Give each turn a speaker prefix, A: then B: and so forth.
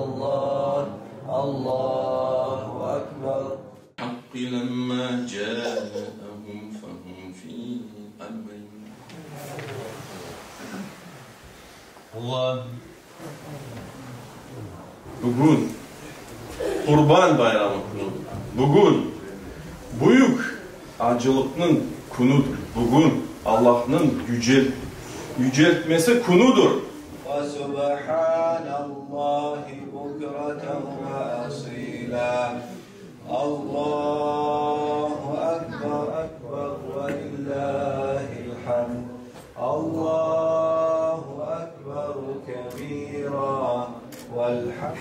A: الله الله أكبر
B: الحق لما جاءهم فهم في أمر
C: Allah.
B: Bugün Qurban bayramı künüdir. Bugün büyük acılıqnıñ künüdir. Bugün Allahnıñ yüceltmesi künüdir.
A: Fesubhanallahi bukreten ve asila. Allahu ekber, ekber ve lillahil hamd. Allahu ekber kebira velhamd.